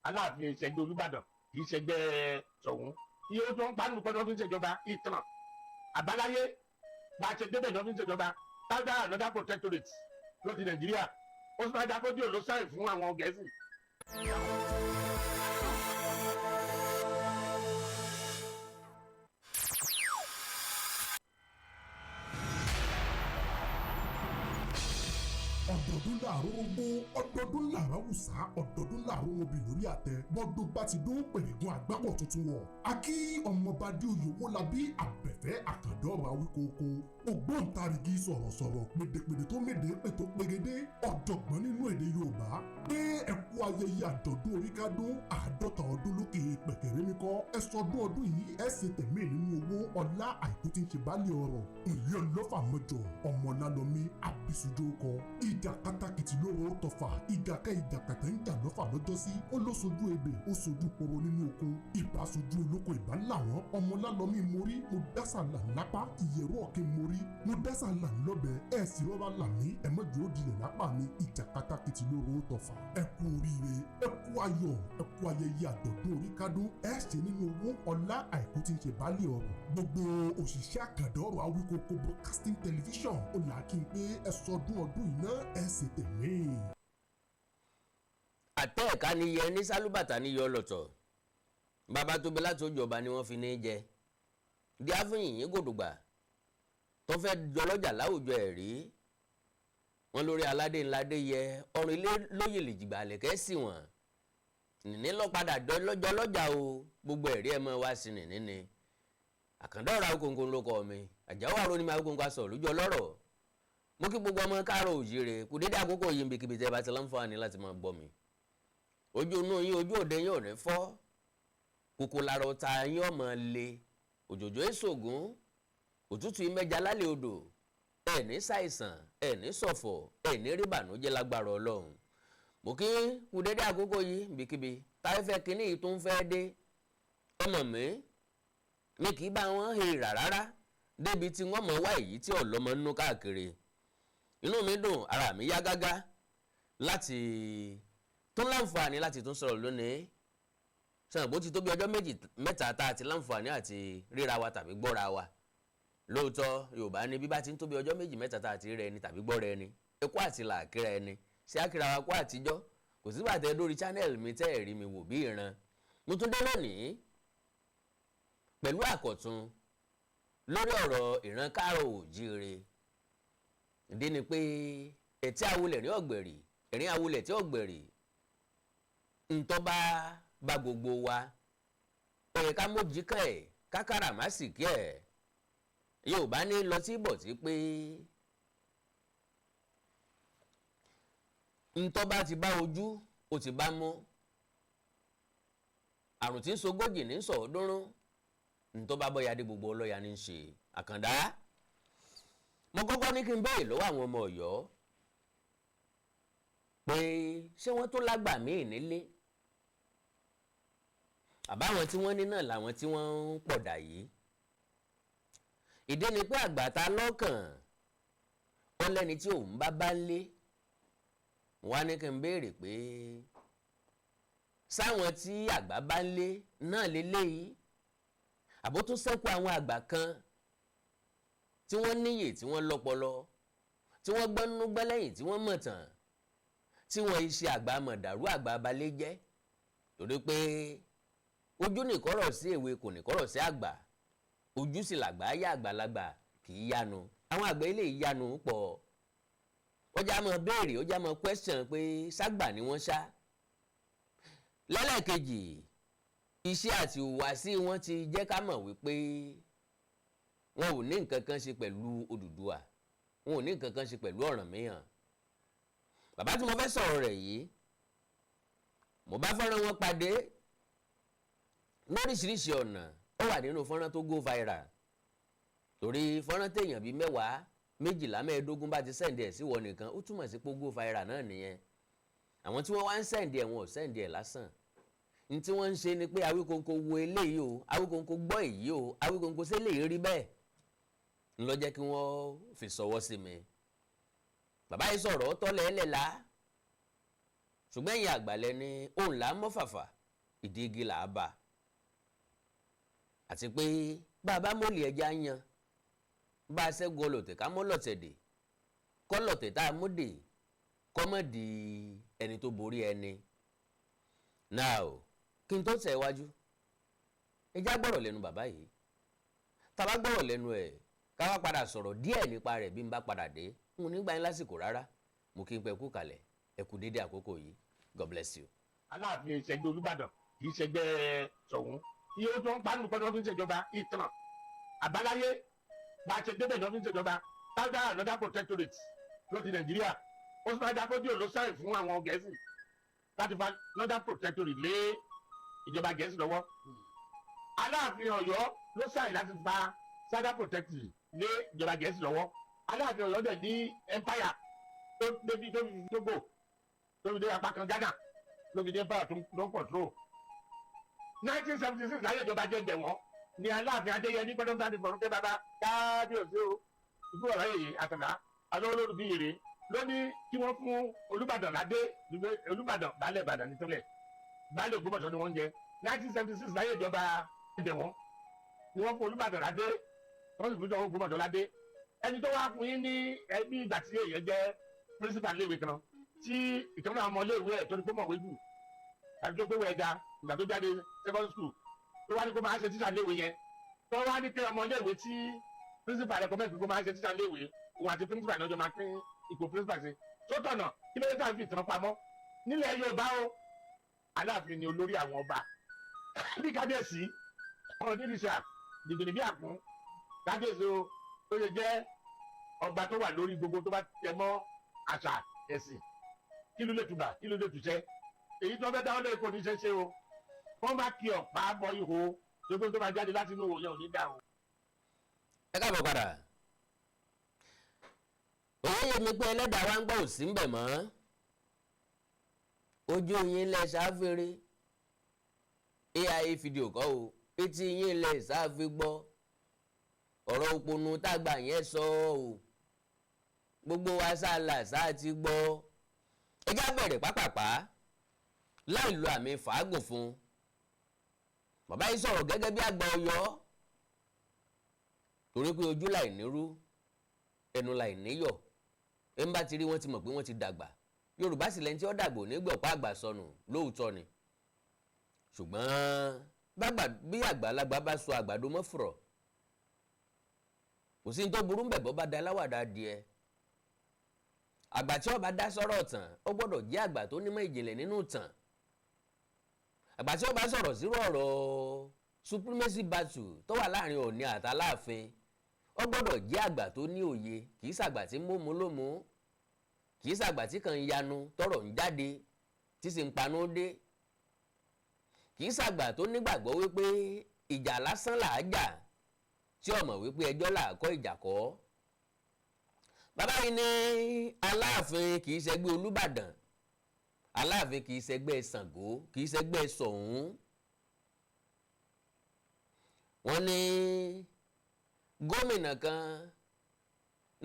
Aláàfin ìṣẹ́gbẹ́ Olúbàdàn, kì í ṣẹgbẹ́ Ṣọ̀ún. Iye tó ń panu pẹ́ tó fi ń ṣèjọba, ìtàn àbáláyé bá a ṣe débẹ̀ tó fi ń ṣèjọba. Tágbà another protectorate ló ti Nàìjíríà. Ó sì máa dá kójú ló sáì fún àwọn Gẹ̀ẹ́sì. Ọdọọdún làárọ̀ ogbó, ọdọọdún làárọ̀ wùsà, ọdọọdún làárọ̀ obì lórí àtẹ. Bọ́dún bá ti dún, pèrègùn àgbápọ̀ tuntun wọ̀. Akí Ọmọọba Adéoyè Owólabí Àbẹ̀fẹ́ Àkàndọ̀rọ̀ Awíkókó, ògbóǹtarìgì sọ̀rọ̀sọ̀rọ̀, pèdèpèdè tó méde pètò pégedé, ọ̀jọ̀gbọ́n nínú èdè Yorùbá, pé ẹ kú ayẹyẹ àjọ̀dún oríkádún 50 ọdún lókè pẹ̀kẹ̀rẹ́míkọ́. Ẹ sọdún ọdún yìí, ẹ ṣe tẹ̀mí nínú owó ọlá, àìkú tí ń ṣe báàlì ọ̀rọ̀. Ìlú ọlọ́fà mọ́jọ ọmọlálọ́mí àbísùjókọ ìjà kátàkìtì lóró tọfà, ìjà kẹ́ ìjà kàtà ń jà lọ́fà lọ́jọ́sí. Ó ló sojú ebè, ó sojú poro nínú oko, ìbá sojú olóko, ìbá làwọn ọmọlálọ́mí mórí. Mo dásà là lápá ìyẹ̀rọ ọ̀kẹ́ mórí, mo dásà là ńlọ́bẹ̀, ẹ̀ sì rọ́bà là mí, ẹ̀ mọ́jú ó dilẹ̀ lápá mi. Ìjà kátàkìtì lóró tọfà. Ẹ kú oríire, ẹ kú ayọ̀, ẹ kú ayẹyẹ àjọ̀dún oríkádún. Ẹ ṣe nínú owó ọlá, àìkú tí ń ṣe báàlì ọ̀rọ̀. Gbogbo òṣìṣẹ́ Àkàndọ̀rọ̀ Awíkókó Broadcasting Television ó là kí n pé ẹ sọdún ọdún yìí náà, ẹ ṣe tẹ̀mí. Àtẹ ẹ̀ka ni yẹ ní sálúbàtà ní yọ lọ́tọ̀. Bàbá tó bẹ láti ojú ọba ni wọ́n fi ní jẹ díá fún yìnyín gòdògbà tó fẹ́ jọlọ́jà láwùjọ ẹ̀ rí wọn lórí aládé ńládé yẹ ọrùn ilé lóye lè jìgbà lẹ̀kẹ́ sí wọn nìní lọ́padà lọ́jọ́ lọ́jà o. Gbogbo ẹ̀rí ẹ̀ mọ́ wá sí nìní ni. Àkàndá ọ̀rọ̀ Awíkonko ló kọ́ mi, àjáwó àrò ni máa Awíkonko aṣọ lójú ọlọ́rọ̀. Mo kí gbogbo ọmọ káàárọ̀ òjíire, kù dédé àkókò yìí níbikíbi tẹ́ bá ti láǹfààní láti máa gbọ́ mi. Ojú inú yín, ojú òde yín ò ní fọ́, kòkò làrọ̀ ọ̀tá yín ọmọ le, òjòjò èsògùn, òtútù ìmẹ́ja lálẹ́ odò. Ẹ̀ ní ṣàìsàn, ẹ̀ ní ṣọ̀fọ̀, ẹ̀ ní rí bànújẹ́ lágbára Ọlọ́run. Mo kí kù dédé àkókò yìí níbikíbi táyé fẹ́ kínní yìí tó ń fẹ́ dé. Ọmọ mi mi kì í bá wọn hèèrà rárá débi tí wọ́n mọ̀ wá èyí tí ọ̀lọ́mọ nínú káàkiri. Inú mi dùn, ara mi yá gágá láti tún láǹfààní láti tún sọ̀rọ̀ lónìí. Sàn bó ti tó bí ọjọ́ méjì mẹ́ta tá a ti láǹfààní àti ríra wa tàbí gbọ́ra wa. Lóòótọ́, Yorùbá ní bí bá ti ń tó bí ọjọ́ méjì mẹ́ta tá a ti ríra ẹni tàbí gbọ́ra ẹni, ẹkú àti làákìrà ẹni ṣé àkìrà wa kó àtijọ́. Kò sígbà tẹ́ lórí channel mi tẹ́ ẹ̀ rí mi wò bí ìran. Mo tún dé lónìí pẹ̀lú àkọ̀tun lórí ọ̀rọ̀ ìran káàrọ̀ òjíire. Ìdí ni pé ẹ̀tí awulẹ̀ ní ọ̀gbẹ̀rì, ẹ̀rín awulẹ̀ tí ọ̀gbẹ̀rì ntọ́ bá bá gbogbo wa, ó yẹ ká mójì kàn ẹ̀ kákàrà má sì kí ẹ̀. Yorùbá ní lọ sí bọ̀ sí pé ntọ́ bá ti bá ojú, ó ti bá mú. Àrùn tí ń sogójì ní sọ̀ọ́dúnrún. Ntọ́ bá bọ́ya dé, gbogbo ọlọ́ya ní í ṣe. Àkàndá, mo kọ́kọ́ ní kí n béèrè lọ́wọ́ àwọn ọmọ Ọ̀yọ́ pé ṣé wọ́n tó lágbà míì nílé, àbáwọn tí wọ́n ní náà làwọn tí wọ́n ń pọ̀dà yìí. Ìdí ni pé àgbà ta lọ́kàn ó lẹ́ni tí òun bá bá ń lé. Wọ́n á ní kí n béèrè pé sáwọn tí àgbà bá ń lé náà lélẹ́yìí, àbó tún ṣẹ́kù àwọn àgbà kan tí wọ́n níyè, tí wọ́n lọ́pọlọ, tí wọ́n gbọ́nú gbẹ́lẹ́yìn, tí wọ́n mọ̀ tán, tí wọ́n iṣẹ́ àgbà mọ̀dàrú, àgbà abalẹ̀ jẹ́. Torí pé ojú nìkọ́rọ̀ sí èwe, kò nìkọ́rọ̀ sí àgbà, ojú sì làgbà yá, àgbàlagbà kì í yánu. Àwọn àgbà ilé yánu pọ̀. Ó já mọ́ béèrè, ó já mọ́ question pé ságbà ni wọ́n ṣá. Lẹ́lẹ́kejì, iṣẹ́ àti ìhùwàsí wọn ti jẹ́ ká mọ̀ wípé wọn ò ní nǹkan kan ṣe pẹ̀lú Odùduwà, wọn ò ní nǹkan kan ṣe pẹ̀lú Ọ̀rànmíyàn. Bàbá tí mo fẹ́ sọ̀rọ̀ rẹ̀ yìí, mo bá fọ́nrán wọn pàdé lóríṣiríṣi ọ̀nà. Ó wà nínú fọ́nrán tó go viral, torí fọ́nrán téèyàn bíi 10, 12, 15 bá ti send ẹ̀ sí wọ nìkan, ó túmọ̀ sí pé ó go viral náà nìyẹn. Àwọn tí wọ́n wá ń send ẹ̀, wọn ò send ẹ̀ lásán. Ní tí wọ́n ń ṣe ni pé, Awíkonko wo eléyìí o, Awíkonko gbọ́ èyí o, Awíkonko ṣé lè rí bẹ́ẹ̀ ńlọ jẹ́ kí wọ́n fi sọwọ́ sí mi. Bàbá yìí sọ̀rọ̀ tọ́lẹ̀ ẹlẹ́la, ṣùgbọ́n ẹ̀yin àgbàlẹ̀ ni òun là á mọ́ fàfà. Ìdí igi là á bà. Àti pé bàbá mọ́lì ẹja yan, bá a ṣẹ́gun ọlọ̀tẹ̀, ká mọ́ lọ̀tẹ̀ dè, kọ́ lọ̀tẹ̀ tá a mú dè, kọ́ mọ̀ di ẹni tó borí ẹni. Now, kí n tó tẹ̀ wájú, ẹja gbọ́rọ̀ lẹ́nu bàbá yìí. Tá a bá gbọ́rọ̀ lẹ́nu ẹ̀, ká wá padà sọ̀rọ̀ díẹ̀ nípa rẹ̀. Bí n bá padà dé, n ò ní gbà yín lásìkò rárá. Mo kí n pẹ́ kú kalẹ̀, ẹ kú dédé àkókò yìí. God bless you. Aláàfin ìṣẹ́gbẹ́ Olúbàdàn, kì í ṣẹgbẹ́ Ṣọ̀ún. Iye tó ń panu pẹ́ẹ́nù fi ń ṣèjọba, ìtàn àbáláyé, bá a ṣe débẹ̀ náà fi ń ṣèjọba. Táwọn another protectorate ló di Nàìjíríà. Usman Dan Fodio ló sign fún àwọn Gẹ̀ẹ́sì láti fa northern protectorate lé ìjọba Gẹ̀ẹ́sì lọ́wọ́. Aláàfin Ọ̀yọ́ ló sign láti fa southern protectorate lé ìjọba Gẹ̀ẹ́sì lọ́wọ́. Aláàfin Ọ̀yọ́ dẹ̀ ní empire tó débi tó fi Togo, tó fi dé apá kan Ghana, ló fi dé empire tó ń control. 1976, láyé ìjọba jẹ́ jẹ̀wọ́n ní Aláàfin Adéyẹmí gbọ́dọ̀ bá ti fọ̀rọ̀ pé bàbá káábíyèsí o, ikú ọ̀rọ̀ yìí àtàlà alówólórí bí èrè ló ní kí wọ́n fún Olúbàdàn ládé. Olúbàdàn, baálẹ̀ Ìbàdàn ní tẹ́lẹ̀, baálẹ̀ Ògbómọ̀ṣọ́ ni wọ́n ń jẹ. 1976, láyé ìjọba jẹ̀wọ́n ni wọ́n fún Olúbàdàn ládé, wọ́n sì fún ìjọba Ògbómọ̀ṣọ́ ládé. Ẹni tó wá fún yín ní ẹbí, ìgbà tí èèyàn jẹ́ principal léèwé kan, tí ìtọ́nà ọmọ léèwé ẹ̀ tó ní kó mọ̀wé jù tàbí tó gbéwò ẹja ìgbà tó jáde secondary school, tó wá ní kó máa ṣe tíṣà léèwé yẹn, tó wá ní pé ọmọ léèwé tí principal recommend kó máa ṣe tíṣà léèwé, òun àti principal náà jọ máa pín ipò principal sí. Tó tọ̀nà, kí ló dé tá à ń fi ìtàn pamọ́ nílẹ̀ Yorùbá o? Aláàfin ni olórí àwọn ọba, bí kábíyèsí ọ̀rọ̀ nílùú dìgbìnì bí àpọ́n kábíyèsí o, tó lè jẹ́ ọba tó wà lórí gbogbo tó bá tẹ mọ́ àṣà, ẹ̀sìn. Kí ló lè tùbà, kí ló lè tùṣẹ́? Èyí tó fẹ́ dáwọ́ lẹ́kọ̀ọ́ ní ṣẹṣẹ o. Wọ́n bá kí ọ̀pá bọ ihò tó tó máa jáde láti inú òye òní dà o. Ẹ káàbọ̀ padà. Òun yé mi pé ẹlẹ́dàá wa ń gbọ́ òsì ń bẹ̀ mọ́ ojú yín lẹ ṣáfẹ́rẹ́ ai fídíò kọ́ o, etí yín lẹ ṣáfẹ́ gbọ́ ọ̀rọ̀ òpònú tágbà yẹn sọ o. Gbogbo wa sáàlà sáà ti gbọ́. Ẹ já bẹ̀rẹ̀ pápápá láì lo àmì fàágùn fún bàbá yìí. Sọ̀rọ̀ gẹ́gẹ́ bí àgbà Ọ̀yọ́, torí pé ojú láì nírú, ẹnu láì níyọ̀, ẹ ń bá ti rí wọ́n ti mọ̀ pé wọ́n ti dàgbà. Yorùbá sì lẹ́ni tí ó dàgbò nígbà ọ̀pá àgbà sọnù. Lóòótọ́ ni, ṣùgbọ́n bí àgbàlagbà bá sọ àgbàdo mọ́fùrọ̀, kò sí ní tó burú ń bẹ̀. Bọ́ bá da aláwàdà díẹ̀, àgbà tí ó bá dá sọ̀rọ̀ tàn, ó gbọ́dọ̀ jẹ́ àgbà tó nímọ̀ ìjìnlẹ̀ nínú tàn. Àgbà tí ó bá sọ̀rọ̀ sírò ọ̀rọ̀ supremacy battle tó wà láàrin Ọọ̀ni àtàláàfin, ó gbọ́dọ̀ jẹ́ àgbà tó ní òye. Kì í ṣàgbà tí ń mómu lómu, kì í ṣàgbà tí kàn ń yanu tọrọ ń jáde tí sì ń panú dé, kì í ṣàgbà tó nígbàgbọ́ wípé ìjà lásán là á jà, tí ó mọ̀ wípé ẹjọ́ là á kọ́, ìjà kọ́. Bàbá yìí ní Aláàfin kì í ṣẹgbẹ́ Olúbàdàn, Aláàfin kì í ṣẹgbẹ́ Ṣàngó, kì í ṣẹgbẹ́ Ṣọ̀ún. Wọ́n ní gómìnà kan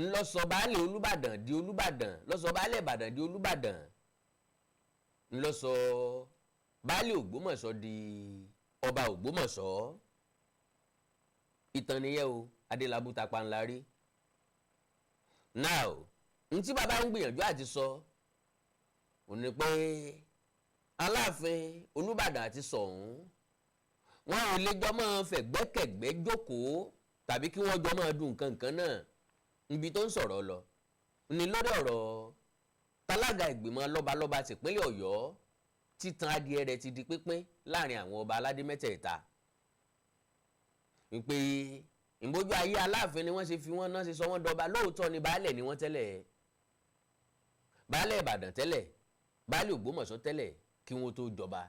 ńlọsọ baálé Olúbàdàn di Olúbàdàn, lọsọ baálé Ìbàdàn di Olúbàdàn, ńlọsọ baálé Ògbómọ̀ṣọ́ di ọba Ògbómọ̀ṣọ́. Ìtàn nìyẹn o. Adélábù tapa ńlá rí. Now, ntí bàbá ń gbìyànjú àti sọ ò ní pé Aláàfin, Olúbàdàn àti Ṣọ̀ún, wọn ò lè jọ máa fẹ̀gbẹ́kẹ̀gbẹ́ jókòó tàbí kí wọ́n jọ máa dùn nǹkan kan náà. Níbi tó ń sọ̀rọ̀ lọ ní lórí ọ̀rọ̀ tálága ìgbìmọ̀ lọ́balọ́ba tìpínlẹ̀ Ọ̀yọ́, títan adìẹ rẹ̀ ti di pínpín láàrin àwọn ọba aládé mẹ́tẹ̀ẹ̀ta, wípé ìbójú ayé Aláàfin ni wọ́n ṣe fi wọ́n náà ṣe sọ wọ́n dọba. Lóòótọ́ ni, baálẹ̀ ni wọ́n tẹ́lẹ̀, baálẹ̀ Ìbàdàn tẹ́lẹ̀, baálẹ̀ Ògbómọ̀ṣọ́ tẹ́lẹ̀ kí wọ́n tó jọba.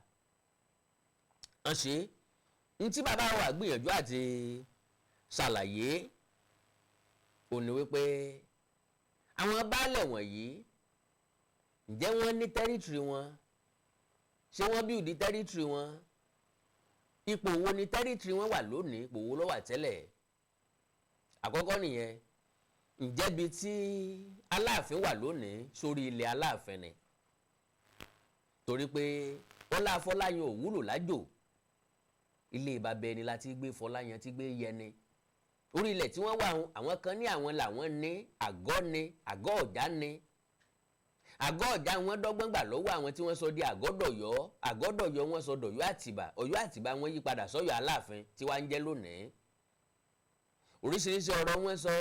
Wọ́n ṣe ntí bàbá wa gbìyànjú àti ṣàlàyé òní wípé àwọn baálẹ̀ wọ̀nyí, ǹjẹ́ wọ́n ní territory wọn? Ṣé wọ́n build territory wọn? Ipò wo ni territory wọn wà lónìí? Ipò wo ló wà tẹ́lẹ̀? Àkọ́kọ́ nìyẹn. Ǹjẹ́ bi tí Aláàfin wà lónìí, sórí ilẹ̀ Aláàfin ni? Torí pé Ọlá Afọláyan ò wúlò lájò. Ilé bàbá ẹni láti gbé Fọláyan tí gbé yẹni. Orí ilẹ̀ tí wọ́n wà, àwọn kan ní àwọn làwọn ní àgọ́, ní àgọ́ ọ̀já, ní àgọ́ ọ̀já. Wọn dọ́gbọ́n gbà lọ́wọ́ àwọn tí wọ́n sọ di àgọ́dọ̀yọ́. Àgọ́dọ̀yọ́ wọ́n sọ dọ̀yọ́ Àtìbà. Ọ̀yọ́ Àtìbà wọ́n yí padà sọ́yọ́ Aláàfin tí wàá ń jẹ́ lónìí. Oríṣiríṣi ọ̀rọ̀ wọ́n sọ,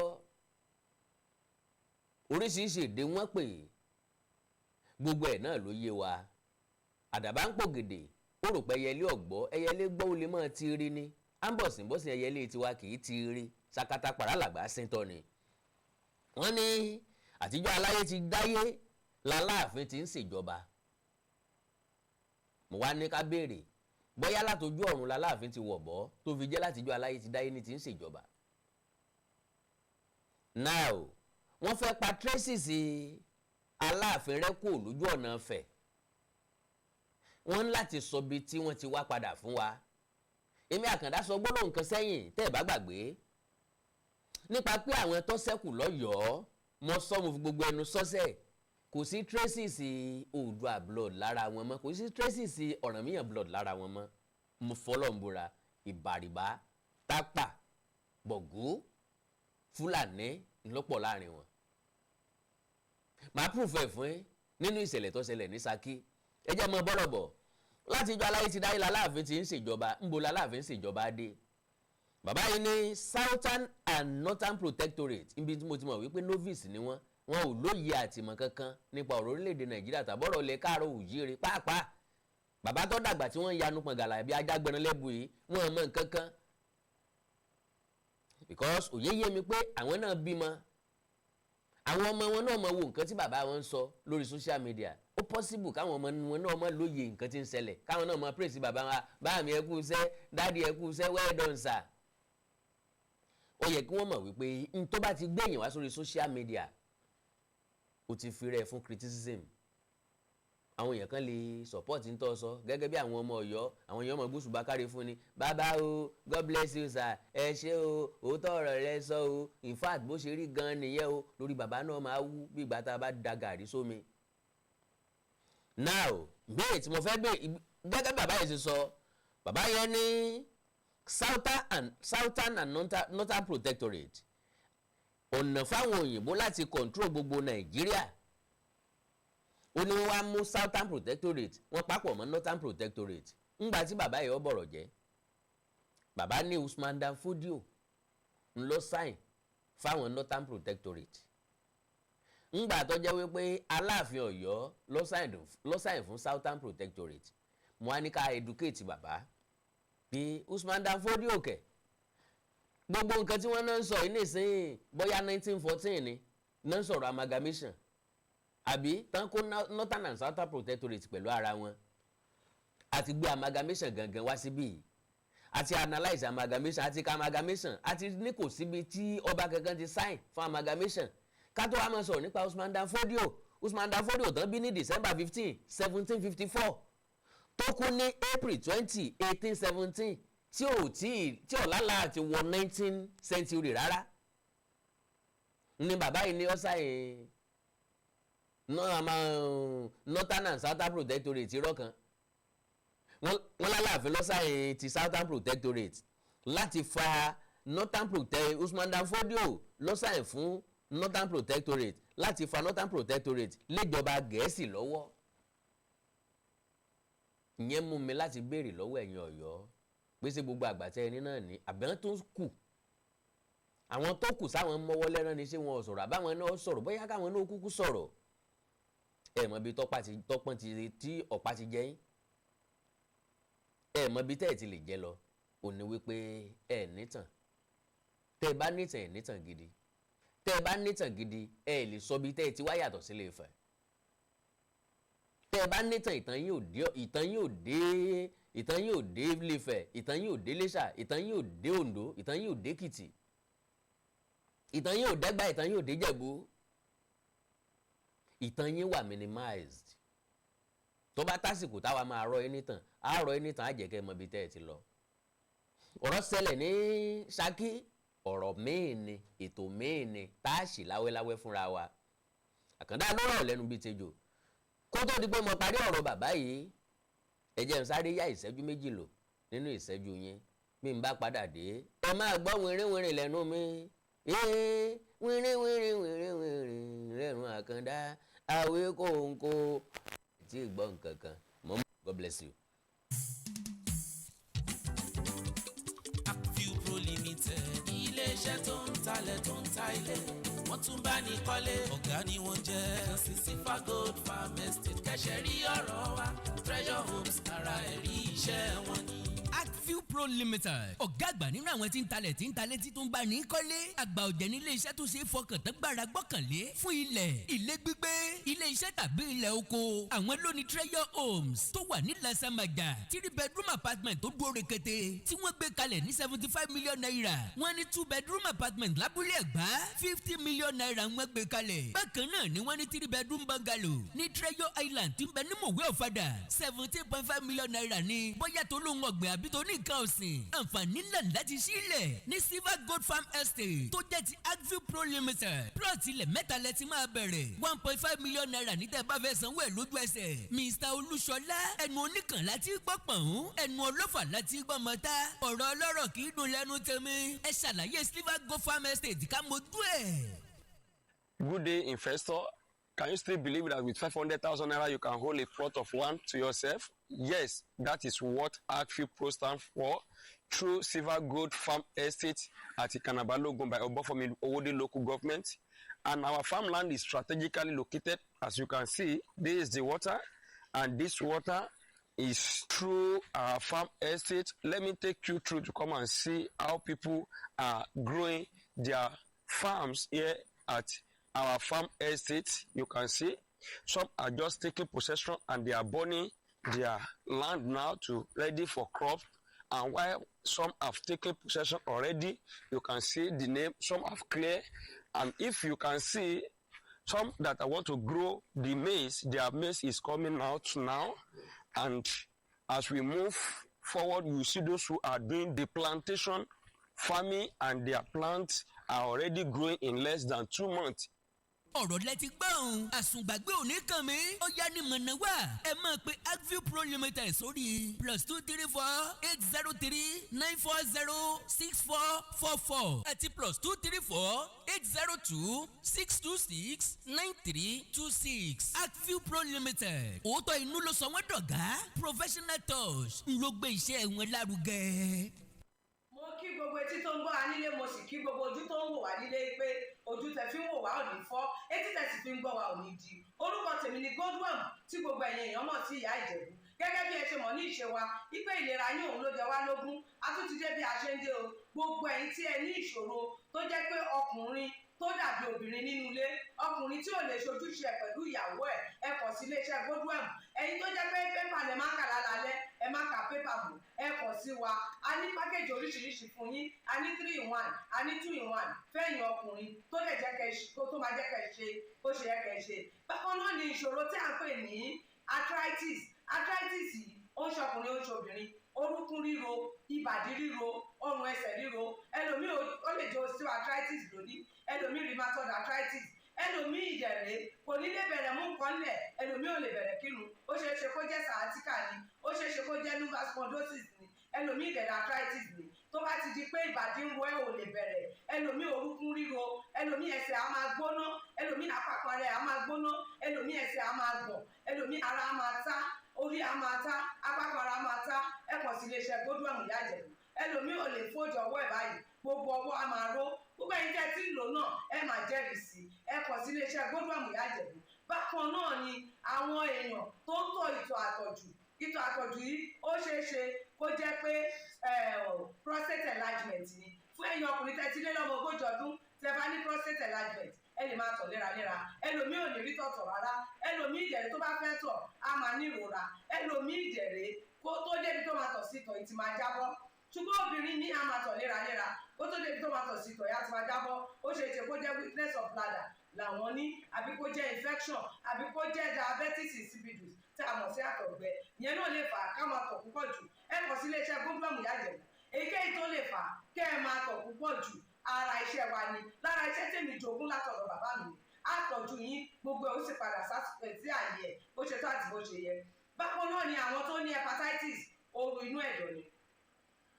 oríṣiríṣi èdè wọ́n pè, gbogbo ẹ̀ náà ló yé wa. Àdàbà ń pò gèdè, ó rò pé ẹyẹlé ọ̀gbọ́, ẹyẹlé gbọ́, ó lè mọ́ ti rí ni. À ń bọ̀sìn ẹyẹlé tiwa kì í ti rí sakata pàràlàgbà síntọ́ ni. Wọ́n ní àtijọ́ aláyé ti dáyé làláàfin ti ń ṣèjọba. Mo wá ní ká béèrè bóyá látọjú ọ̀run làláàfin ti wọ̀ bọ́ tó fi jẹ́ látijọ́ aláyé ti dáyé ní ti ń ṣèjọba. Now, wọ́n fẹ́ pa traces Aláàfin rẹ́ kúrò lójú ọ̀nà Ifẹ̀. Wọ́n ń láti sọ bí tí wọ́n ti wá padà fún wa. Èmi Àkàndá sọ gbólóhùn kan sẹ́yìn, tẹ́ ẹ̀ bá gbàgbé, nípa pé àwọn tó ṣẹ́kù lọ́yọ̀ọ́, mo sọ, mo fi gbogbo ẹnu sọ́sẹ̀, kò sí traces Oòduà blood lára wọn mọ́, kò sí traces Ọ̀rànmíyàn blood lára wọn mọ́. Mo fọlọ́ ń búra, Ìbàrìbá, Tápà, Bọ̀gú, Fúlàní ńlọ́pọ̀ láàrin wọn. Màá proof ẹ̀ fún yín nínú ìṣẹ̀lẹ̀ tó ṣẹlẹ̀ ní Ṣakí. Ẹ jẹ́ mọ bọ́rọ̀ bọ̀. Láti ìjọ aláyé ti dáyé láláàfin ti ń ṣèjọba. Ńbo láláàfin ń ṣèjọba dé? Bàbá yìí ní Southern and Northern Protectorate, níbi tí mo ti mọ̀ wípé novice ni wọ́n. Wọn ò lóye àtìmọ̀ kankan nípa ọ̀rọ̀ orílẹ̀-èdè Nàìjíríà tàbọ̀rọ̀ ilẹ̀ káàárọ̀ òjíire pàápàá. Bàbá tó dàgbà tí wọ́n ń yanu pọ̀ngàlà bí ajágbẹ̀rún lẹ́bù yìí, wọ́n mọ̀ nǹkan kan, because òye yé mi pé àwọn náà bímọ, àwọn ọmọ wọn náà mọ wo nǹkan tí bàbá wọn ń sọ lórí social media. Ó possible káwọn ọmọ wọn náà mọ lóye nǹkan tí ń ṣẹlẹ̀, káwọn náà mọ praise bàbá wa: "Báà mi, ẹ kú iṣẹ́. Daddy, ẹ kú iṣẹ́. Well done, sir." Ó yẹ kí wọ́n mọ̀ wípé n tó bá ti gbẹ̀yìn wá sórí social media, ó ti fi rẹ̀ fún criticism. Àwọn èèyàn kan lè support ń tọ́ sọ gẹ́gẹ́ bí àwọn ọmọ Ọ̀yọ́. Àwọn èèyàn ọmọ gúúsù bákàrẹ̀ fún ni: "Bàbá o, God bless you, sir. Ẹ ṣé o, òótọ́ ọ̀rọ̀ rẹ sọ o. In fact, bó ṣe rí gan nìyẹn o." Lórí bàbá náà máa wú bí ìgbà tá a bá da gàrí sómi. Now, béèrè tí mo fẹ́ béèrè, gẹ́gẹ́ bí bàbá yẹn ṣe sọ, bàbá yẹn ní Southern and Northern Protectorate, ọ̀nà fáwọn òyìnbó láti control gbogbo Nàìjíríà, ó ní wọ́n wá mú Southern Protectorate, wọ́n papọ̀ mọ́ Northern Protectorate. Ńgbà tí bàbá yìí ó bọ̀rọ̀ jẹ́, bàbá ní Usman Dan Fodio ńlọ sign fáwọn Northern Protectorate, ńgbà tó jẹ́ wípé Aláàfin Ọ̀yọ́ ló sign fún Southern Protectorate. Mo á ní ká educate bàbá bí Usman Dan Fodio kẹ̀. Gbogbo nǹkan tí wọ́n náà ń sọ yìí nísìnyí, bóyá 1914 ni náà ń sọ̀rọ̀ amalgamation, àbí tán kó Northern and Southern Protectorate pẹ̀lú ara wọn. Àti gbé amalgamation gangan wá síbí yìí, àti analyse amalgamation, àti ka amalgamation, àti ní kò síbi tí ọba kankan ti sign fún amalgamation, ká tó wá máa sọ̀rọ̀ nípa Usman Dan Fodio. Usman Dan Fodio tán bí ní December 15, 1754, tó kú ní April 20, 1817, tí ò tí tí ò lálàá àti wọ 19th century rárá ni bàbá yìí ní ó sign Northern and Southern Protectorate. Irọ́ kan. Wọ́n lálàáfin ló sign ti Southern Protectorate láti fa Northern Protect. Usman Dan Fodio ló sign fún Northern Protectorate láti fa Northern Protectorate léjọba Gẹ̀ẹ́sì lọ́wọ́. Ìyẹn mú mi láti béèrè lọ́wọ́ ẹ̀yin Ọ̀yọ́ pé ṣé gbogbo àgbàtẹ́ ẹni náà ní àbẹ̀wọ́n tó kù, àwọn tó kù sáwọn mọ́wọ́ lẹ́rán ni? Ṣé wọn ò sọ̀rọ̀, àbáwọn náà sọ̀rọ̀? Bóyá káwọn náà kúkú sọ̀rọ̀. Ẹ mọ̀ bí tọ́pá ti tọ́pọ́n ti tí ọ̀pá ti jẹ́ yín, ẹ mọ̀ bí tẹ́ ẹ̀ ti lè jẹ́ lọ. Ò ní wípé ẹ nítàn. Tẹ́ ẹ bá nítàn, ẹ nítàn gidi. Tẹ́ ẹ bá nítàn gidi, ẹ lè sọ bí tẹ́ ẹ ti wá yàtọ̀ sílé Ifẹ̀. Tẹ́ ẹ bá nítàn, ìtàn yín ò dé, ìtàn yín ò dé, ìtàn yín ò dé Ilé-Ifẹ̀, ìtàn yín ò dé Iléṣà, ìtàn yín ò dé Oǹdó, ìtàn yín ò dé Èkìtì, ìtàn yín ò dẹ́gbà, ìtàn yín ò dé Jẹ̀bú. Ìtàn yín wà minimized. Tó bá tásìkò táwa máa rọ yín nítàn, á rọ yín nítàn, á jẹ́ kẹ́ ẹ mọ ibi tẹ́ ẹ ti lọ. Ọ̀rọ̀ ṣẹlẹ̀ ní Ṣakí, ọ̀rọ̀ míì ni, ètò míì ni tá a ṣì láwẹ́láwẹ́ fúnra wa. Àkàndá ló rọ̀ lẹ́nu bíi tejò. Kó tó di pé mo parí ọ̀rọ̀ bàbá yìí, Ẹ jẹ́ n sáré yá ìṣẹ́jú 2 lò nínú ìṣẹ́jú yín. Bí n bá padà dé, ẹ máa gbọ́ wìnrìnwìnrìn lẹ́nu mi, ee wìnrìnwìnrìn wìnrìnwìnrìn lẹ́nu Àkàndá àwé kòǹkò tí ì gbọ́ nǹkan kan mọ́. God bless you. View Pro Limited, iléeṣẹ́ tó ń talẹ̀, tó ń ta ilé, wọ́n tún bá ní kọ́lé, ọ̀gá ni wọ́n jẹ́. Kàn sí Silver Gold Farm Estate, kẹ́sẹ̀ rí ọ̀rọ̀ wa. Treasure Homes, ara ẹ̀rí iṣẹ́ wọn ni. Actview Pro Limited, ọ̀gá àgbà nínú àwọn tí ń talẹ̀, tí ń talẹ̀, tí tó ń bá ní kọ́lé. Àgbà ọ̀jẹ̀ ní ilé-iṣẹ́ tó ṣe é fọkàn tán, gbára gbọ́kànlé fún ilẹ̀, ilé gbígbé, ilé iṣẹ́ tàbí ilẹ̀ oko. Àwọn ló ní Treasure Homes tó wà ní Lasamaja, three bedroom apartment tó dúró rekete tí wọ́n gbé kalẹ̀ ní ₦75 million. Wọ́n ní two bedroom apartment lábúlé Ẹ̀gbá, ₦50 million wọ́n gbé kalẹ̀. Bákan náà ni wọ́n ní three bedroom bungalow ní Treasure Island tí ń bẹ ní Mòwe Ọ̀fadà, ₦17.5 million ní. Bóyá tó lóun ọ̀gbìn àbí tó ní nǹkan ọ̀sìn, àǹfààní ńlá láti sílẹ̀ ní Silver Gold Farm Estate tó jẹ́ ti Agview Pro Limited. Plot ilẹ̀ mẹ́ta lẹ ti máa bẹ̀rẹ̀, ₦1.5 million ní tẹ́ bá fẹ́ sanwó ẹ̀ lójú ẹsẹ̀. Mr Olúṣọlá, ẹnu oníkan láti gbọ́ pọ̀n, ẹnu ọlọ́fà láti gbọ́ mọ́tá, ọ̀rọ̀ ọlọ́rọ̀ kì í dùn lẹ́nu tèmi. Ẹ ṣàlàyé Silver Gold Farm Estate ká mojú ẹ̀. Good day, investor. Can you still believe that with 500,000 naira you can hold a plot of land to yourself? Yes, that is what Agview Pro stands for. Through Silver Gold Farm Estate at Ikanabalogun by Obafemi Owode local government. And our farmland is strategically located. As you can see, this is the water, and this water is through our farm estate. Let me take you through to come and see how people are growing their farms here at our farm estate. You can see some are just taking possession and they are burning their land now to ready for crop. And while some have taken possession already, you can see the name, some have cleared. And if you can see some that I want to grow the maize, their maize is coming out now. And as we move forward, you see those who are doing the plantation farming and their plants are already growing in less than 2 months. Ọ̀rọ̀ lẹ ti gbọ́ òun, àsùngbàgbé òní kàn mí. Ó yá ní mọ̀nà wá, ẹ máa pe Agview Pro Limited sórí +234 803 940 6444 àti +234 802 626 9326. Agview Pro Limited, òótọ́ inú ló sọ wọ́n dọ̀gá. Professional touch ń ló gbé iṣẹ́ wọn lárugẹ. Mo kí gbogbo etí tó ń gbọ́ wa nílé, mo sì kí gbogbo ojú tó ń wò wá nílé pé ojú tẹ fi ń wò wá ò ní fọ́, etí tẹ sì fi ń gbọ́ wa ò ní di. Orúkọ tèmi ni Godwin, tí gbogbo ẹ̀yin èèyàn mọ̀ sí Ìyá Ìjẹ̀bú. Gẹ́gẹ́ bí ẹ ṣe mọ̀ ní ìṣe wa wípé ìlera yín òun ló jẹ wá lógún, a tún ti dé bí a ṣe ń dé o. Gbogbo ẹ̀yin tí ẹ ní ìṣòro tó jẹ́ pé ọkùnrin tó dàbí obìnrin nínú ilé, ọkùnrin tí ò lè ṣojúṣe ẹ pẹ̀lú ìyàwó ẹ̀, ẹ kàn sí iléeṣẹ́ Godwin. Ẹ̀yin tó jẹ́ pé pépà lẹ má kà lálálẹ́, ẹ má ka pépà mọ́, ẹ kàn sí wa. A ní package oríṣiríṣi fún yín. A ní three in one, a ní two in one fẹ́yìn ọkùnrin tó lè jẹ́ kẹ́ tó máa jẹ́ kẹ́ ṣe bó ṣe yẹ kẹ́ ṣe. Bákan náà ni ìṣòro tí à ń pè ní arthritis. Arthritis yìí, ó ń ṣọkùnrin, ó ń ṣobìnrin. Orúnkún ríro, ìbàdí ríro, ọrùn ẹsẹ̀ ríro, ẹlòmíì ó lè jẹ́ osteoarthritis lónìí, ẹlòmíì rheumatoid arthritis, ẹlòmíì ìdẹ̀rẹ̀ kò ní lè bẹ̀rẹ̀ mú nǹkan lẹ̀, ẹlòmíì ò lè bẹ̀rẹ̀ kírun. Ó ṣeé ṣe kó jẹ́ sciatica ni, ó ṣeé ṣe kó jẹ́ lumbar spondylosis ni, ẹlòmíì ìdẹ̀rẹ̀ arthritis ni. Tó bá ti di pé ìbàdí ń wọ ẹ́, ò lè bẹ̀rẹ̀, ẹlòmíì orúnkún ríro, ẹlòmíì ẹsẹ̀ á máa gbóná, ẹlòmíì àpapọ̀ rẹ̀ á máa gbóná, ẹlòmíì ẹsẹ̀ á máa gbọ̀n, ẹlòmíì ara á máa ta, orí á máa ta, apákan ara á máa ta, ẹ kàn sí iléeṣẹ́ Godwin Ìyá Ìjẹ̀bú. Ẹlòmíì ò lè fóòjì ọwọ́ ẹ̀ báyìí, gbogbo ọwọ́ á máa ró. Gbogbo ẹ̀yin tẹ́ tí ń lò náà, ẹ máa jẹ́rìí sí i. Ẹ kàn sí iléeṣẹ́ Godwin Ìyá Ìjẹ̀bú. Bákan náà ni àwọn èèyàn tó ń tọ̀ ìtọ̀ àtọ̀jù. Ìtọ̀ àtọ̀jù yìí, ó ṣeé ṣe kó jẹ́ pé prostate enlargement ni. Fún ẹ̀yin ọkùnrin tẹ́ ti lé lọ́mọ 40 ọdún, tẹ́ bá ní prostate enlargement, ẹ lè máa tọ̀ léraléra. Ẹlòmíì ò ní rí tọ̀tọ̀ rárá, ẹlòmíì ìdẹ̀rẹ̀ tó bá fẹ́ tọ̀ á máa ní ìrora, ẹlòmíì ìdẹ̀rẹ̀ kó tó débi tó máa tọ̀ sí, ìtọ̀ yìí ti máa jábọ́. Ṣùgbọ́n obìnrin ní á máa tọ̀ léraléra, kó tó débi tó máa tọ̀ sí, ìtọ̀ yìí á ti máa jábọ́. Ó ṣe é ṣe kó jẹ́ weakness of bladder làwọn ní, àbí kó jẹ́ infection, àbí kó jẹ́ diabetes insipidus tí a mọ̀ sí àtọ̀gbẹ. Ìyẹn náà lè fà á ká máa tọ̀ púpọ̀ jù. Ẹ kàn sí iléeṣẹ́ Godwin Ìyá Ìjẹ̀bú. Èyíkéyìí tó lè fà á kẹ́ ẹ máa tọ̀ púpọ̀ jù, ara iṣẹ́ wa ni. Lára iṣẹ́ tèmi jogún látọ̀dọ̀ bàbá mi ni àtọ̀jú yín, gbogbo ẹ̀ ó sì padà sí àyè ẹ̀ bó ṣe tó àti bó ṣe yẹ. Bákan náà ni àwọn èèyàn tó jẹ́ pé Bákan náà ni àwọn tó ní hepatitis, ooru inú ẹ̀dọ̀ ni.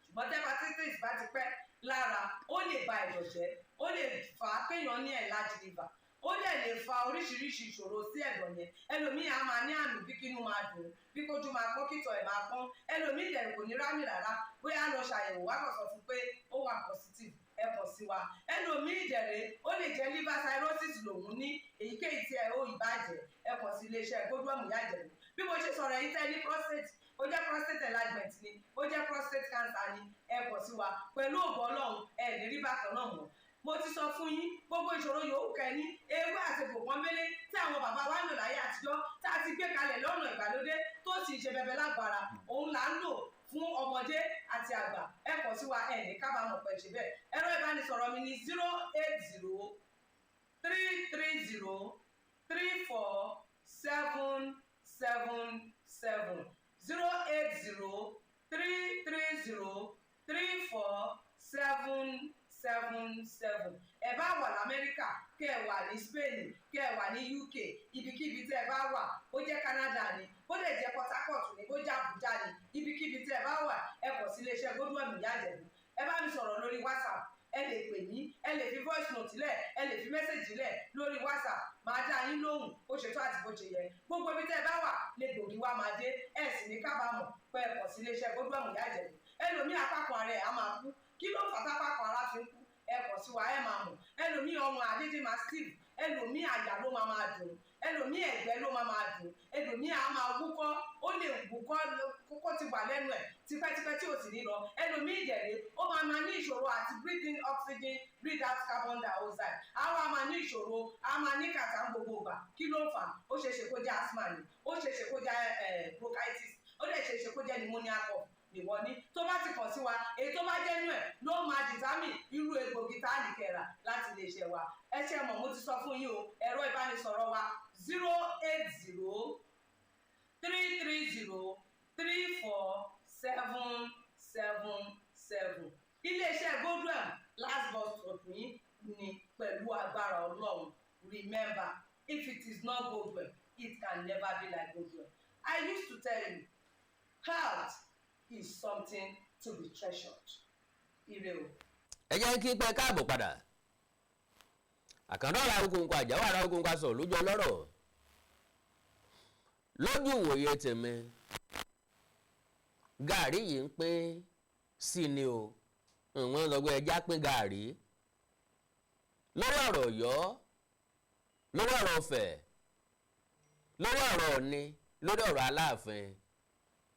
Ṣùgbọ́n tí hepatitis bá ti pẹ́ lára, ó lè ba ẹ̀dọ̀ jẹ́, ó lè fà á kéèyàn ní enlarged liver, ó dẹ̀ lè fa oríṣiríṣi ìṣòro sí ẹ̀dọ̀ yẹn. Ẹlòmíì á máa ní àmì bí kínú máa dùn, bí kójú máa pọ́n, kítọ̀ ẹ̀ máa pọ́n. Ẹlòmíì dẹ̀ kò ní rámì rárá. Bóyá lọ ṣàyẹ̀wò wá, kàn sọ fún pé ó wà positive, ẹ kàn sí wa. Ẹlòmíì dẹ̀rẹ̀, ó lè jẹ́ liver cirrhosis lòun ní. Èyíkéyìí tí ẹ ó ìbàjẹ́, ẹ kàn sí iléeṣẹ́ Godwin Ìyá Ìjẹ̀bú. Bí mo ṣe sọ̀rọ̀ yìí, tẹ́ ní prostate, ó jẹ́ prostate enlargement ni, ó jẹ́ prostate cancer ni, ẹ kàn sí wa. Pẹ̀lú ògo Ọlọ́run, ẹ ní rí bákan náà mọ́. Mo ti sọ fún yín, gbogbo ìṣòro yòówù kẹ́ni, ewé àti pòpọ́nbélé tí àwọn bàbá wa ń lò láyé àtijọ́, tá a ti gbé kalẹ̀ lọ́nà ìgbàlódé, tó sì ń ṣe bẹbẹ lágbára, òun là ń lò fún ọmọdé àti àgbà. Ẹ kàn sí wa, ẹ ní kábàámọ̀ pẹ̀ ṣe bẹ́ẹ̀. Ẹ̀rọ ìbánisọ̀rọ̀ mi ní 08033034777, 08033034777. Ẹ bá wà lamẹ́ríkà, kẹ́ ẹ wà ní Spain, kẹ́ ẹ wà ní UK, ibikíbi tẹ́ ẹ bá wà, ó jẹ́ Canada ni, ó lè jẹ́ Port Harcourt ni, ó jẹ́ Abuja ni, ibikíbi tẹ́ ẹ bá wà, ẹ kàn sí iléeṣẹ́ Godwin Ìyá Ìjẹ̀bú. Ẹ bá mi sọ̀rọ̀ lórí WhatsApp, ẹ lè pè mí, ẹ lè fi voice note lẹ̀, ẹ lè fi message lẹ̀ lórí WhatsApp, máa dá yín lóhùn bó ṣe tó àti bó ṣe yẹ. Gbogbo ibi tẹ́ ẹ bá wà lè gbòógì wá máa dé. Ẹ sì ní kábàámọ̀ pé ẹ kàn sí iléeṣẹ́ Godwin Ìyá Ìjẹ̀bú. Ẹlòmíì, apákan ara ẹ̀ á máa kú. Kí ló fà tápákan ara fi ń kú? Ẹ kàn sí wa, ẹ máa mọ̀. Ẹlòmíì, ọrùn àdédé máa stiff. Ẹlòmíì, àyà ló máa máa dùn. Ẹlòmíì, ẹ̀gbẹ́ ló máa máa dùn. Ẹlòmíì á máa wúkọ́, ó lè wúkọ́ kókó ti wà lẹ́nu ẹ̀ tipẹ́tipẹ́ tí ò sì ní lọ. Ẹlòmíì ìjẹ̀lẹ̀, ó máa máa ní ìṣòro àti breathe in oxygen, breathe out carbon dioxide. Á wá máa ní ìṣòro, á máa ní kàtà gbogbo ìgbà. Kí ló ń fà? Ó ṣeé ṣe kó jẹ́ asthma ni, ó ṣeé ṣe kó jẹ́ bronchitis, ó lè ṣeé ṣe kó jẹ́ pneumonia cough nìwọ ní. Tó bá ti kàn sí wa, èyí tó bá jẹ́ inú ẹ̀ ló máa determine irú egbògi tá a lè kẹ̀rà láti lè ṣe wa. Ẹ ṣe mọ̀, mo ti sọ fún yín o. Ẹ̀rọ ìbánisọ̀rọ̀ wa, 08033034777. Iléeṣẹ́ Godwin, last bus stop yín ni pẹ̀lú agbára Ọlọ́run. Remember, if it is not Godwin, it can never be like Godwin. I used to tell you, health is something to be treasured. Ire o. Ẹ jẹ́ kí pẹ́ káàbọ̀ padà. Àkàndá ọ̀rọ̀ Awíkonko, àjáwọ̀ ará Awíkonko, aṣọ lójú ọlọ́rọ̀. Lójú ìwòye tèmi, gàárì yìí ń pín sí ni o. Wọ́n sọ pé ẹja pín gàárì lórí ọ̀rọ̀ Ọ̀yọ́, lórí ọ̀rọ̀ Ọ̀fẹ́, lórí ọ̀rọ̀ Ọ̀ni, lórí ọ̀rọ̀ Aláàfin.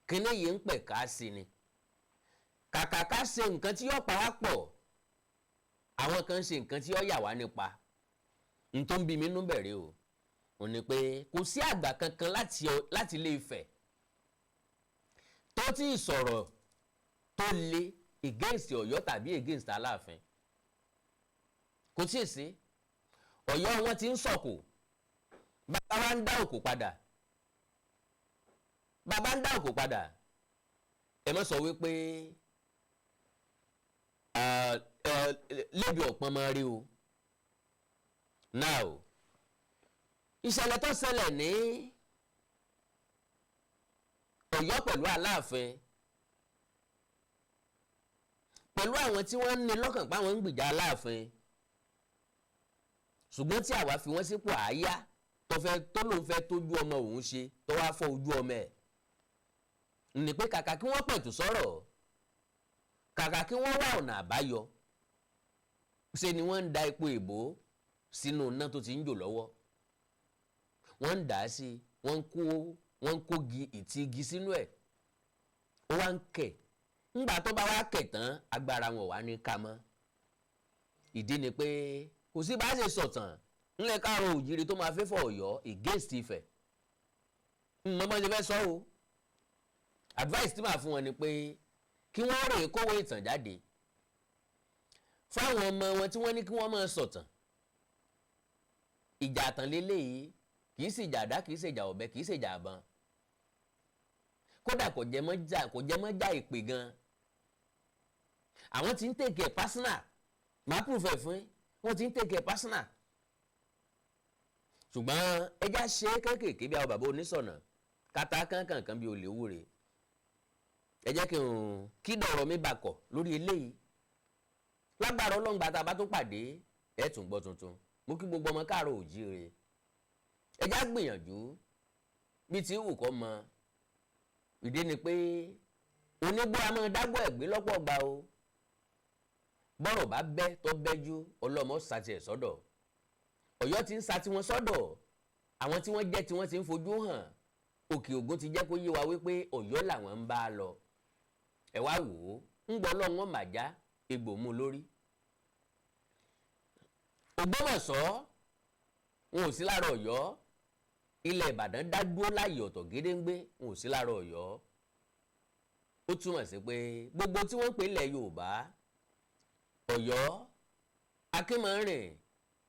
Kíní yìí ń pẹ̀ ká sí ni. Kàkà ká ṣe nǹkan tí yóò pa wá pọ̀, àwọn kan ṣe nǹkan tí yóò yà wá nípa. N tó ń bí mi nú bẹ̀rẹ̀ o, ò ní pé kò sí àgbà kankan láti Ilé Ifẹ̀ tó tí ì sọ̀rọ̀ tó le against Ọ̀yọ́ tàbí against Aláàfin. Kò tí ì sí. Ọ̀yọ́ wọn ti ń sọ̀kò, bàbá wa ń dá òkò padà, bàbá ń dá òkò padà. Ẹ má sọ wípé lébi ọ̀pọ̀n máa rí o. Now, ìṣẹ̀lẹ̀ tó ṣẹlẹ̀ ní Ọ̀yọ́ pẹ̀lú Aláàfin, pẹ̀lú àwọn tí wọ́n ń ní lọ́kàn pé àwọn ń gbìjà Aláàfin, ṣùgbọ́n tí àwa fi wọ́n sípò àáyá tó fẹ́ tó lóun fẹ́ tójú ọmọ òun ṣe, tó wá fọ́ ojú ọmọ ẹ̀ ní pé kàkà kí wọ́n pẹ̀tù sọ̀rọ̀, kàkà kí wọ́n wá ọ̀nà àbáyọ, ṣe ni wọ́n ń da epo ìbò sínú iná tó ti ń jò lọ́wọ́. Wọ́n ń dà á sí, wọ́n ń kó gi ìtì igi sínú ẹ̀, ó wá ń kẹ̀. Ńgbà tó bá wá kẹ̀ tán, agbára wọn wà ní ká mọ́. Ìdí ni pé kò sí bá a ṣe sọ̀tàn ńlẹ̀ káàrọ̀ òjìrì tó máa fẹ́ fọ̀ Ọ̀yọ́ against Ifẹ̀. Mọ́ bá ṣe fẹ́ sọ o. Advice tí màá fún wọn ni pé kí wọ́n rè kówó ìtàn jáde fáwọn ọmọ wọn tí wọ́n ní kí wọ́n máa sọ̀tàn. Ìjà àtàn lélẹ́yìí, kì í sì ìjà àdá, kì í sì ìjà ọ̀bẹ, kì í sì ìjà àbọn, kódà kò jẹ́ mọ́ jà ìpè gan. Àwọn tí ń take it personal, màá proof ẹ̀ fún yín. Wọ́n ti ń take it personal, ṣùgbọ́n ẹja ṣe kéékèèké bí àwọn bàbá onísọ̀nà. Kàtà kankankan bíi olè wúre. Ẹ jẹ́ kí n kí dọ̀rọ̀ mi bà kọ̀ lórí eléyìí. Lágbára Ọlọ́run, tá a bá tún pàdé, ẹ tún gbọ́ tuntun. Mo kí gbogbo ọmọ káàárọ̀ òjíire. Ẹ já gbìyànjú bí tí wù kọ́ mọ. Ìdí ni pé onígbó a máa dágbọ́ ẹ̀gbẹ́ lọ́pọ̀ gbà o. Bọ́rọ̀ bá bẹ́ tó bẹ́jú, ọlọ́mọ sàtì ẹ̀ sọ́dọ̀. Ọ̀yọ́ ti ń sa tiwọn sọ́dọ̀. Àwọn tí wọ́n jẹ́ tí wọ́n ti ń fojú hàn. Òkè Ògùn ti jẹ́ kó yé wa wípé Ọ̀yọ́ làwọn ń bá a lọ. Ẹ wá wò ó, ń gbọ́ lọ́wọ́n màjá egbò mú lórí. Ògbómọ̀ṣọ́, wọn ò sí lára Ọ̀yọ́. Ilẹ̀ Ìbàdàn dá dúró láàyè ọ̀tọ̀ gédéǹgbé, wọn ò sí lára Ọ̀yọ́. Ó túmọ̀ sí pé gbogbo tí wọ́n ń pè ilẹ̀ Yorùbá, Ọ̀yọ́, Akínmọ́rìn,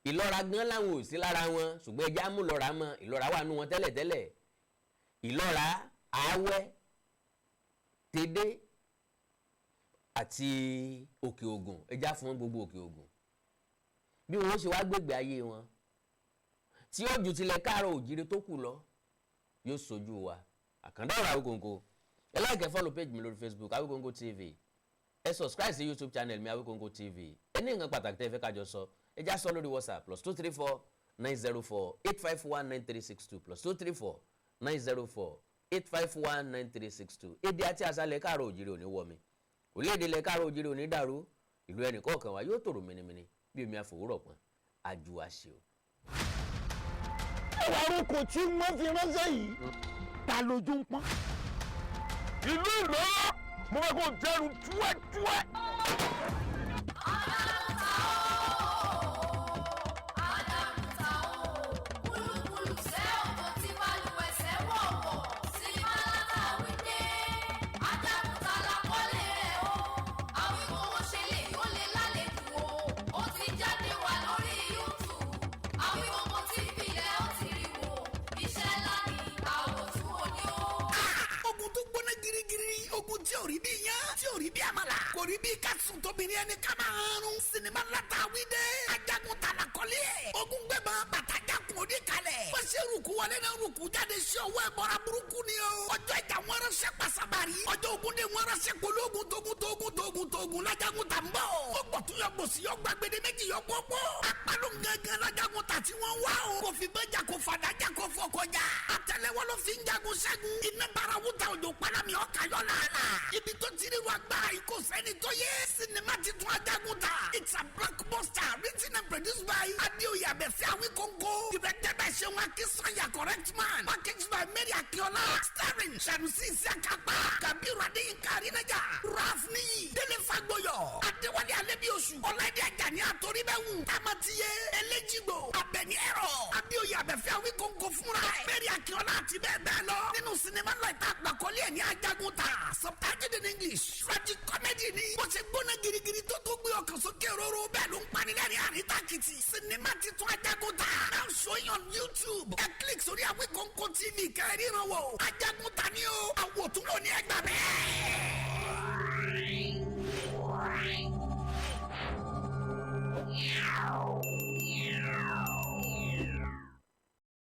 Ìlọ́ra gan láwọn ò sí lára wọn, ṣùgbọ́n ẹja mú lọ́ra mọ́. Ìlọ́ra wà nú wọn tẹ́lẹ̀tẹ́lẹ̀. Ìlọ́ra, Àwẹ́, Tèdè àti Òkè Ògùn, ẹja fún gbogbo Òkè Ògùn. Bí wọ́n ṣe wá gbègbè ayé wọn tí yóò ju tilẹ̀ káàárọ̀ òjìrè tó kù lọ, yóò sojú wa. Àkàndá ọ̀rọ̀ Awikonko. Ẹ like, ẹ follow page mi lórí Facebook, Awikonko TV. Ẹ subscribe sí YouTube channel mi, Awikonko TV. Ẹ ní nǹkan pàtàkì tẹ́ ẹ fẹ́ kájọ sọ, ẹ já sọ lórí WhatsApp, +234 904 851 9362, +234 904 851 9362. Èdè àti àṣà ilẹ̀ káàárọ̀ òjìrè ò ní wọ̀ mi, orílẹ̀-èdè ilẹ̀ káàárọ̀ òjìrè ò ní dàrú, ìlú ẹnì kọ̀ọ̀kan wa yóò tòrò mìnìmìnì bí omi àfòwúrọ̀ pọ́n àjùwàṣe o. Ẹwà orúkọ tí wọ́n fi ránṣẹ́ yìí, ta lójú ń pọ́n. Ìlú ìlú, mo fẹ́ kó dẹrù túẹ́túẹ́. Àdàmùtà o, kúlùkùlù sẹ́ òjò tí balùwẹ̀ sẹ́ wọ̀wọ̀. Sinimá látàwí dé, Àdàmùtà làkọ́lé rẹ̀ o. Àwíkòwò ṣe lè yóò lè lálejò o. Ó ti jáde wá lórí YouTube. Àwíkòwò TV lẹ́ ó ti rí wò. Iṣẹ́ ńlá ni àwòtún òní o. Ogun tó gbóná girigiri, ogun tí ò rí bí iyán, tí ò rí bí àmàlà, kò rí bí kásùn tóbìnrin ẹni ká máa rún. Sinimá látàwí dé, Ajagun tala kọ́lé ẹ̀. Ogun gbẹ̀bọ̀n bàtàjà kun òní kalẹ̀. Wọ́n ṣe rúkú wọlé náà, rúkú jáde, sí ọwọ́ ẹ̀ bọ́ra burúkú ni o. Ọjọ́ ìjà wọn ránṣẹ́ pàṣàbàrí, ọjọ́ ogun dé wọn ránṣẹ́ pológun tógun tógun tógun tógun. Lájagun tà ń bọ̀. Ó pọ̀ tún yọ gbòsì, yọ gbàgbede méjì, yọ pọ́pọ́. Apálọ̀ gangan lájagun tà tí wọ́n wá o. Kò fi bẹ́jà, kò fàdájà, kò fọkọjà. Àtẹ́lẹwọ́ ló fi ń jagun ṣẹ́gun. Iná bara wuta, òjò palami, ọkà yọ làálà. Ibi tó ti rí wa gbára yìí, kò sẹ́ni tó yẹ. Sinimá titun Ajagun ta, it's a blockbuster, written and produced by Adeoye Abẹ́fẹ́ Awikonko, directed by Seun Akínsanya, correct man, packaged by Mary Akiola, starring Sanusi Isiakapa, Kabiru Adéyínká Arinaja, Ralph Niyi, Délé Fagboyọ, Adéwálé Alẹ́bíoṣù, Ọláìdé Ajani, Àtòríbẹ̀wù, Tamatiye Eléjìgbò, Abẹ́ni Ẹ̀rọ, Adeoye Abẹ́fẹ́ Awikonko fúnra ẹ̀, Mary Akiola àti bẹ́ẹ̀ bẹ́ẹ̀ lọ. Nínú sinimá lọ ìta àgbàkọ́lé ẹ̀ ní Ajagun ta, subtitled in English, tragic comedy ni. Bó ṣe gbóná girigiri tó tó gbé ọkàn sókè róró, bẹ́ẹ̀ ló ń panilẹ́rìn àríntàkìtì. Sinimá titun Ajagun ta now showing on YouTube. Ẹ click sórí Awikonko TV kẹrìnrán wò. Ajagun ta ni o, àwòtún ló ní ẹgbàá bẹ́ẹ̀.